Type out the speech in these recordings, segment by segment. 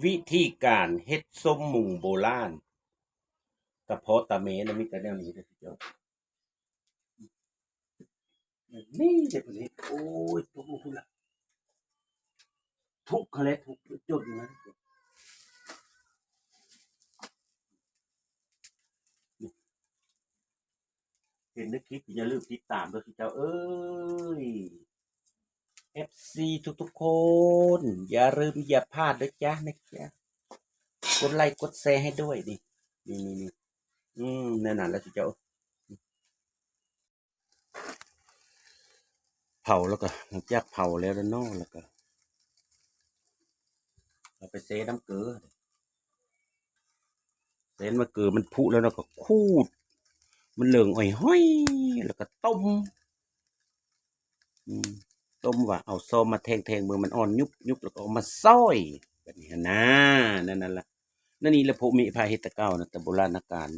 ວິທີການເຮັດສົ້ມໝູໂບລານ ຕາພໍ່ຕາແມ່ນະ ມີແຕ່ແນວນີ້ເດີເຈົ້າ. ນີ້ເດ້ຜູ້ນີ້ ໂອ້ຍ ຕົກລົງພຸ້ນລະ ທຸກຫັ້ນແຫຼະ ທຸກຈົນນະ. ເຫັນໃນຄລິບກໍຢ່າລືມຕິດຕາມເດີເຈົ້າເອີຍ ເອັຟຊີທຸກໆຄົນ ຢ່າລືມຢ່າພາດເດີຈ້ານະຈ້າ ກົດໄລກົດແຊໃຫ້ດ້ວຍນີ້ ນີ້ໆໆ ອືມ ແນວນັ້ນລະເຈົ້າ. ເຜົາແລ້ວກໍ ຫຼັງຈາກເຜົາແລ້ວເນາະ ແລ້ວກໍເອົາໄປແຊ່ນ້ຳເກືອ ແຊ່ນ້ຳເກືອ ມັນຜຸແລ້ວເນາະ ກໍຂູດ ມັນເຫຼືອງອອຍຫ້ອຍ ແລ້ວກໍຕົ້ມ ອືມ ຕົ້ມວ່າ ເອົາຊ້ອມມາແທງໆ ເບິ່ງມັນອ່ອນຍຸບໆ ແລ້ວກໍເອົາມາຊອຍ ແບບນີ້ຫັ້ນນາ ນັ້ນ ນັ້ນລະ ນັ້ນນີ້ລະ ພວກແມ່ພາເຮັດແຕ່ເກົ່ານະ ແຕ່ໂບລານນະການ.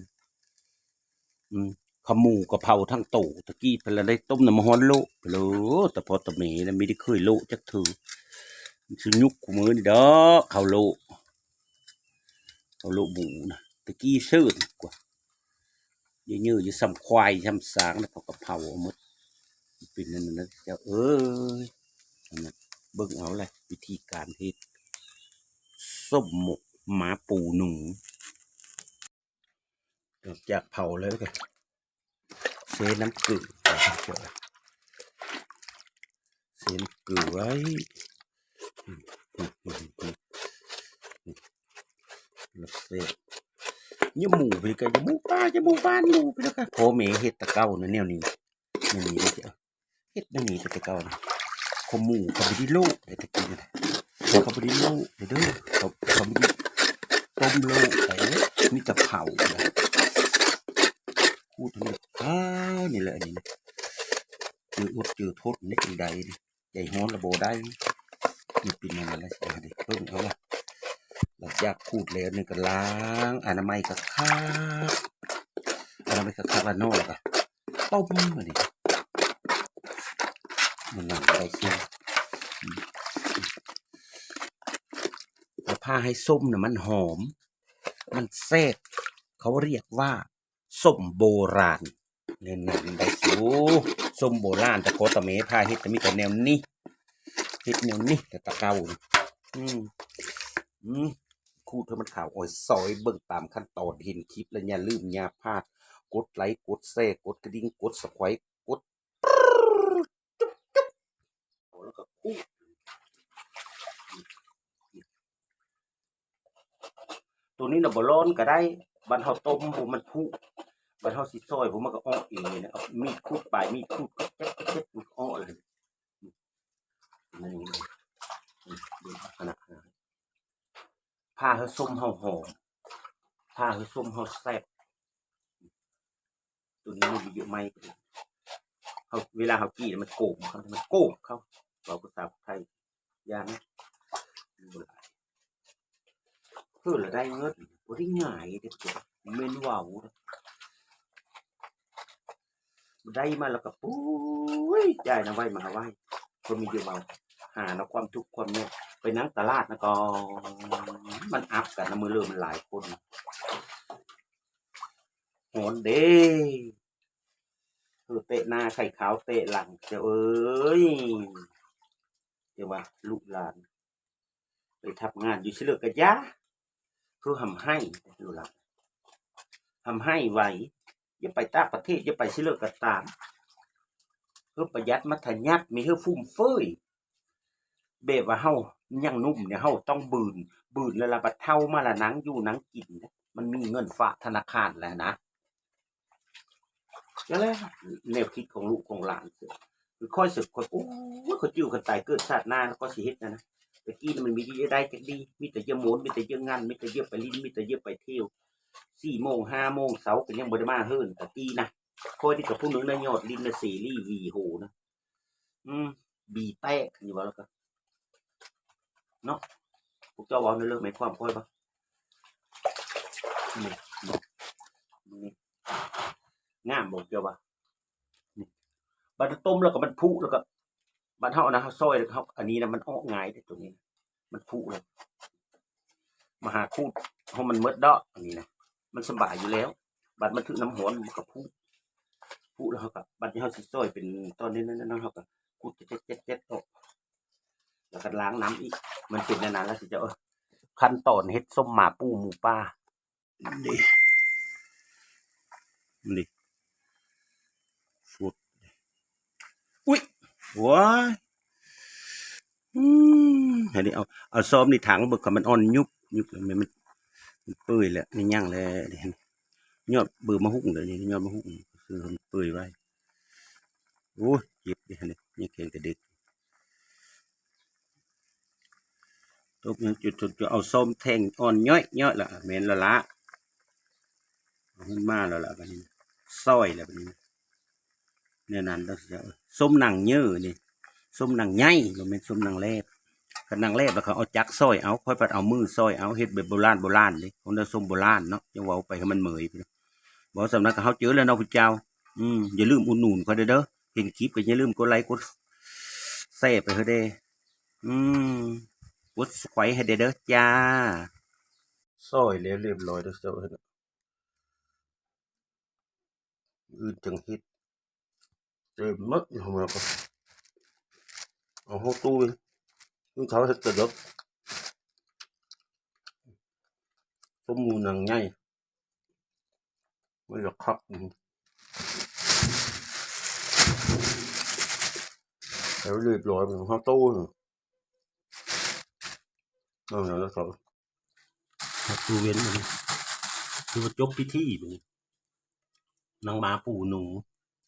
ອືມ ຂະໝູກະເຜົາທັງໂຕ ຕະກີ້ເພິ່ນລະໄດ້ຕົ້ມນ້ຳຮ້ອນໂລະ ໂລະ ຕາພໍ່ຕາແມ່ລະ ມີແຕ່ເຄີຍໂລະຈັກເທື່ອ ມັນຊິຍຸກຄູ່ມື້ນີ້ດອກ ເຂົາໂລະ ເຂົາໂລະໝູນະ ຕະກີ້ເຊີນກວ່າ ເຍີະໆ ຢູ່ສ່ຳຄວາຍສ່ຳຊ້າງ ແລ້ວເຂົາກໍເຜົາເອົາໝົດ ເປັນນັ້ນນະເຈົ້າເອີຍ. ອັນນັ້ນ ເບິ່ງເອົາແຫຼະ ວິທີການເຮັດສົ້ມໝົກໝາປູໜູ. ນອກຈາກເຜົາແລ້ວກໍເຊນ້ຳເກືອ ເຊນ້ຳເກືອໄວ້ ແລ້ວເຊ ເຍາະໝູໄປ ກໍເຍາະໝູປ່າ ເຍາະໝູບ້ານໝູໄປແລ້ວກໍ ພໍ່ແມ່ເຮັດແຕ່ເກົ່ານະແນວນີ້ ແນວນີ້ເດ້. ເຮັດແນວນີ້ແຕ່ເກົ່ານະ ຂະໝູເຂົາບໍ່ໄດ້ໂລະເດ້ ແຕ່ກີ້ນະ ເຂົາບໍ່ໄດ້ໂລະເດ້ ເຂົາ ເຂົາບໍ່ໄດ້ຕົ້ມໂລະໄດ້ ມີແຕ່ເຜົານະ ຂູດເທົ່ານີ້ ອ້າວ ນີ້ແຫຼະ ອັນນີ້ນະ ເຈີອົດເຈີທົນໄດ້ຈັ່ງໃດ ໃຈຮ້ອນລະບໍ່ໄດ້ ມັນເປັນແນວນັ້ນລະ ຊິເອົາໃຫ້ເບິ່ງເອົາລະ ຫຼັງຈາກຂູດແລ້ວນີ້ກໍລ້າງອະນາໄມຄັກໆ ອະນາໄມຄັກໆ ລະເນາະ ແລ້ວກໍ ຕົ້ມອັນນີ້ ມັນໜັງໄດ້ຊິ ອືມ ແລ້ວພາໃຫ້ສົ້ມນະມັນຫອມ ມັນແຊບ ເຂົາຮຽກວ່າສົ້ມໂບລານ ແນວນັ້ນໄດ້ສູ ສົ້ມໂບລານ ຕາພໍ່ຕາແມ່ພາເຮັດ ກໍມີແຕ່ແນວນີ້ ເຮັດແນວນີ້ແຕ່ ແຕ່ເກົ່າ ອືມ ອືມ ຂູດໃຫ້ມັນຂາວ ໂອ້ຍ ຊອຍເບິ່ງຕາມຂັ້ນຕອນ ເຫັນຄລິບແລ້ວຢ່າລືມຢ່າພາດ ກົດໄລ ກົດແຊ ກົດກະດິ່ງ ກົດສະໄຄຣບ໌ ກົດ ແລ້ວກໍຂູດ ໂຕນີ້ນະບໍ່ຮ້ອນກໍໄດ້ ບາດເຮົາຕົ້ມພຸ້ນມັນຜຸ ບາດເຮົາຊິຊອຍພຸ້ນມັນກໍອອກເອງເລີຍນະ ເອົາມີດຂູດ ປາຍມີດຂູດ ແຈກໆ ມັນກໍອອກເລີຍ ນີ້ ນີ້ ນີ້ ເບິ່ງຂະໜາດ ພາໃຫ້ສົ້ມເຮົາຫອມ ພາໃຫ້ສົ້ມເຮົາແຊບ ໂຕນີ້ມັນເຍອະໄໝ ເຮົາ ເວລາເຮົາກີ້ມັນໂກມເຂົ້າ ມັນໂກມເຂົ້າ ເວົ້າພາສາໄທ ຢ່ານະ ມັນບໍ່ຫຼາຍ ເພິ່ນລະໄດ້ເງິນ ບໍ່ໄດ້ງ່າຍເດ້ ບໍ່ແມ່ນເວົ້າເດ້ ໄດ້ມາແລ້ວກໍ ໂອ້ຍ ຈ່າຍນຳໄວ້ມາຫາໄວ້ ບໍ່ມີຢູ່ເວົ້າ ຫານຳຄວາມທຸກຄວາມຍາກ ໄປນັ່ງຕະຫຼາດນະກໍ ມັນອັບກັນນະ ມື້ເລີມັນຫຼາຍຄົນ ຮ້ອນເດ້ ເອີ ເຕະໜ້າໄຂ່ຂາວເຕະຫຼັງ ເຈົ້າເອີຍ ຈັ່ງວ່າລູກຫຼານ ໄປທຳງານຢູ່ຊິເລີກກະຢ່າ ຄືຮ່ຳໄຫ້ ລູກຫຼານ ຮ່ຳໄຫ້ໄວ ຢ່າໄປຕ່າງປະເທດ ຢ່າໄປຊິເລີກກະຕາມ ຄືປະຢັດມັດທະຍັດ ມີຄືຟຸມເຟືອຍ ແບບວ່າເຮົາຍັງໜຸ່ມນີ້ ເຮົາຕ້ອງບືນ ບືນແລ້ວລະບາດເຖົ້າມາລະນັ່ງຢູ່ນັ່ງກິນ ມັນມີເງິນຝາກທະນາຄານແລ້ວນະ. ກໍແລ້ວແນວຄິດຂອງລູກຂອງຫຼານ ຄືຂ້ອຍເສີກ ຂ້ອຍ ໂອ້ຍ ຂ້ອຍຈິ້ວຄັນຕາຍເກີດຊາດໜ້າ ຂ້ອຍຊິເຮັດນັ້ນນະ ແຕ່ກີ້ມັນມີແຕ່ຢາກໄດ້ຈັກດີ ມີແຕ່ຢາກໂມນ ມີແຕ່ຢາກງັນ ມີແຕ່ຢາກໄປຫຼິ້ນ ມີແຕ່ຢາກໄປທ່ຽວ ສີ່ໂມງ ຫ້າໂມງເຊົ້າກໍຍັງບໍ່ໄດ້ມາເຮືອນ ແຕ່ກີ້ນະ ຂ້ອຍນີ້ກໍຜູ້ໜຶ່ງນະ ຍອດຫຼິ້ນນະ ເສລີ ວີໂຫ ນະ ອືມ ບີແຕກຢູ່ວ່າ ແລ້ວກໍ ເນາະ ພວກເຈົ້າເວົ້າແນວເລີກແມ່ນຄວາມຂ້ອຍບໍ່? ນີ້ ນີ້ ງາມບໍ່ເຈົ້າວ່າ? ນີ້ ບັດຕົ້ມແລ້ວກໍມັນຜຸ ແລ້ວກໍບັດເຮົາອັນນັ້ນ ເຮົາຊອຍ ແລ້ວກໍເຮົາ ອັນນີ້ນະ ມັນອອກງ່າຍເດ້ ໂຕນີ້ ມັນຜຸແລ້ວ ຫາຂູດໃຫ້ມັນໝົດດອກ ອັນນີ້ນະ ມັນສະບາຍຢູ່ແລ້ວ. ບັດມັນຖືກນ້ຳຮ້ອນ ມັນກໍຜຸ ຜຸແລ້ວເຮົາກໍ ບັດນີ້ເຮົາຊິຊອຍເປັນຕອນນ້ອຍໆ ເຮົາກໍຂູດເຈັດໆໆໆ ອອກ ແລ້ວກໍລ້າງນ້ຳອີກ. ມັນເປັນແນວນັ້ນລະ ຊິເຈົ້າ ເອີ ຂັ້ນຕອນເຮັດສົ້ມໝາປູ່ໝູປ່າ. ນີ້ ນີ້ ສຸດ ອຸ້ຍ ໂອ້ຍ ອືມ ອັນນີ້ເອົາ ເອົາຊ້ອມນີ້ຖັງເບິ່ງ ຄັນມັນອ່ອນຍຸບ ຍຸບແລ້ວ ມັນ ມັນເປື່ອຍແລ້ວ ນີ້ຍັງແລ້ວ ນີ້ ຍອດເບີມະຮຸ່ງເດ້ ນີ້ຍອດມະຮຸ່ງ ເປື່ອຍໄວ. ໂອ້ຍ ເຈັບເດ້ ນີ້ຍັງແຂງແຕ່ເດັກ. ຕົບຍັງຈຸດ ຈະເອົາຊ້ອມແທງອ່ອນຍ້ອຍໆ ລະ ແມ່ນແລ້ວລະ ເອົາຂຶ້ນມາແລ້ວລະ ບັດນີ້ຊອຍແລ້ວ ບັດນີ້ ແນວນັ້ນ ເອີ ສົ້ມໜັງເຍີນີ້ ສົ້ມໜັງໃຫຍ່ ບໍ່ແມ່ນສົ້ມໜັງແລບ. ຄັນໜັງແລບລະ ເຂົາເອົາຈັກຊອຍເອົາ ຂ້ອຍພັດເອົາມືຊອຍເອົາ ເຮັດແບບໂບລານໂບລານເດ້ ຂອງເຮົາສົ້ມໂບລານເນາະ ຈັ່ງເວົ້າໄປໃຫ້ມັນເໝີຍ. ເວົ້າສ່ຳນັ້ນກໍເຮົາເຈີແລ້ວເນາະ ຜູ້ເຈົ້າ. ອືມ ຢ່າລືມອຸດໜູນຂ້ອຍເດີ ເຫັນຄລິບກໍຢ່າລືມກົດໄລກົດແຊໄປໃຫ້ແດ່ ອືມ ກົດໄຂໃຫ້ແດ່ເດີຈ້າ. ຊອຍແລ້ວຮຽບຮ້ອຍເດີເຈົ້າ ອື່ນຈັ່ງເຮັດ ເຕັມໝົດ ເອົາມາກໍ ເອົາເຂົ້າຕູ້ ກິນເຂົ້າເຮັດແຕ່ເດິກ ຕົ້ມໝູໜັງໃຫຍ່ ມັນຈະຄັກ ອືມ ແລ້ວຮຽບຮ້ອຍ ເອົາເຂົ້າຕູ້ ເອົາແລ້ວກໍ ປະຕູເວັນ ມື້ນີ້ຖືວ່າຈົບພິທີ ມື້ນີ້ ໜັງໝາປູ່ໜູ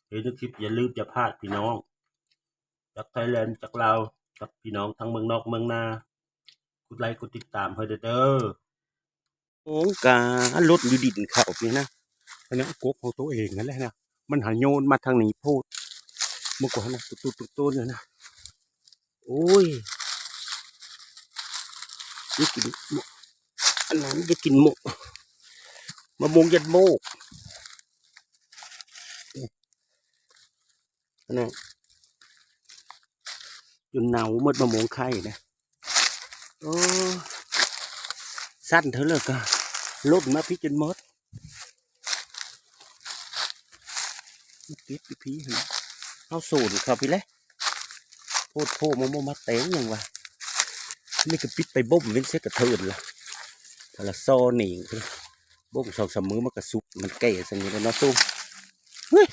ເຫັນຄລິບຢ່າລືມຢ່າພາດພີ່ນ້ອງ ຈາກໄທແລນ ຈາກລາວ ຈາກພີ່ນ້ອງທັງເມືອງນອກເມືອງນາ ກົດໄລກົດຕິດຕາມໃຫ້ເດີ. ໂອ້ ກະລົດຢູ່ດິນເຂົາພີ້ນະ ອັນນັ້ນກົກຂອງໂຕເອງຫັ້ນແຫຼະນະ ມັນຫາໂຍນມາທາງນີ້ໂພດ ເມື່ອກ່ອນນະ ຕຸດໆໆໆ ນະ. ໂອ້ຍ ຢາກກິນ ອັນນັ້ນຢາກກິນໝົກ ມະມ່ວງຍັດໂບກ ອັນນັ້ນ ຈົນເນົ່າໝົດ ມະມ່ວງໄຂ່ນະ. ໂອ້ ສັ້ນເທື່ອລະກະຫຼົ່ນມາພີ້ຈົນໝົດ. ເກັບຢູ່ພີ້ຫັ້ນ ເຮົາໂຊນເຂົາພີ້ແຫຼະ ໂພດໂພ ມາໂມມາແຕງຫຍັງວະ. ນີ້ກໍປິດໄປບົ່ມເວັ້ນໃສ່ກະເທີນລະ ທະລະຊໍນີ້ ບົ່ມສອງສາມມື້ມັນກໍສຸກ ມັນແກ່ຊັ້ນນີ້ແຫຼະເນາະ. ເຮີ້ຍ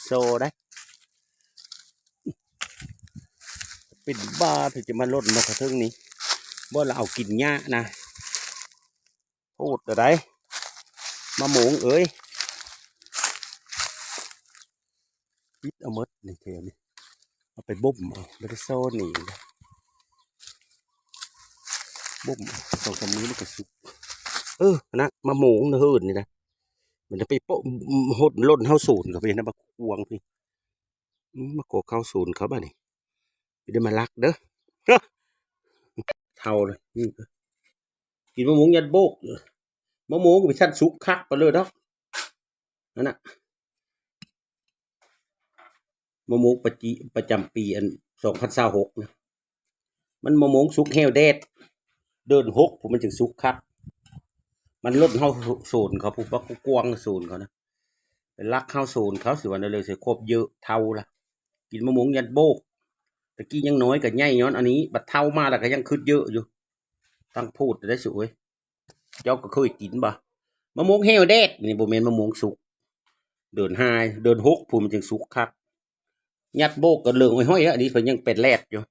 ຊໍໄດ໋ ເປັນບ້າ ເພິ່ນຈະມາຫຼົ່ນມາກະເທິງນີ້ ບໍ່ລະເອົາກິນຫຍ້ານະ. ໂພດແລ້ວໃດ໋ ມະມ່ວງເອີຍ ປິດເອົາໝົດນີ້ ແຖວນີ້ ເອົາໄປບົ່ມເອົາ ບໍ່ໄດ້ຊໍນີ້ ບົ່ມສອງສາມມື້ມັນກໍສຸກ. ເອີ ນະ ມະມ່ວງນະເຮີນນີ້ນະ ມັນຈະໄປໂປະ ຫົດຫຼົ່ນເຮົາໂຊນເຂົາໄປນະ ບັກກວາງພີ້. ອືມ ມາຂໍເຂົ້າໂຊນເຂົາບາດນີ້ ໄດ້ມາລັກເດີ ເຖົ້າເລີຍ. ກິນມະມ່ວງຍັດໂບກ ມະມ່ວງກໍເປັນຊັ້ນສຸກຄັກໄປເລີຍດອກ. ນັ້ນນະ ມະມ່ວງປະຈິ ປະຈຳປີອັນສອງພັນຊາວຫົກນະ ມັນມະມ່ວງສຸກແຫ້ວແດດ ເດືອນຫົກພຸ້ນມັນຈຶ່ງສຸກຄັກ. ມັນລົ້ນເຮົາໂຊນເຂົາ ຜູ້ປັກກວາງໂຊນເຂົານະ ໄປລັກເຮົາໂຊນເຂົາ ຊິວ່າແນວໃດ ໃສ່ຄວບເຍີະ ເຖົ້າລະ. ກິນມະມ່ວງຍັດໂບກ ຕະກີ້ຍັງນ້ອຍກໍໃຫຍ່ຍ້ອນອັນນີ້ ບັດເຖົ້າມາລະກໍຍັງຄຶດເຍີະຢູ່. ຕັ້ງໂພດໄດ້ສຸເອີຍ ເຈົ້າກໍເຄີຍກິນບໍ່? ມະມ່ວງແຫ້ວແດດນີ້ ບໍ່ແມ່ນມະມ່ວງສຸກ ເດືອນຫ້າ ເດືອນຫົກພຸ້ນມັນຈຶ່ງສຸກຄັກ. ຍັດໂບກກໍເຫຼືອງຫ້ອຍໆ ອັນນີ້ເພິ່ນຍັງເປັນແລດຢູ່.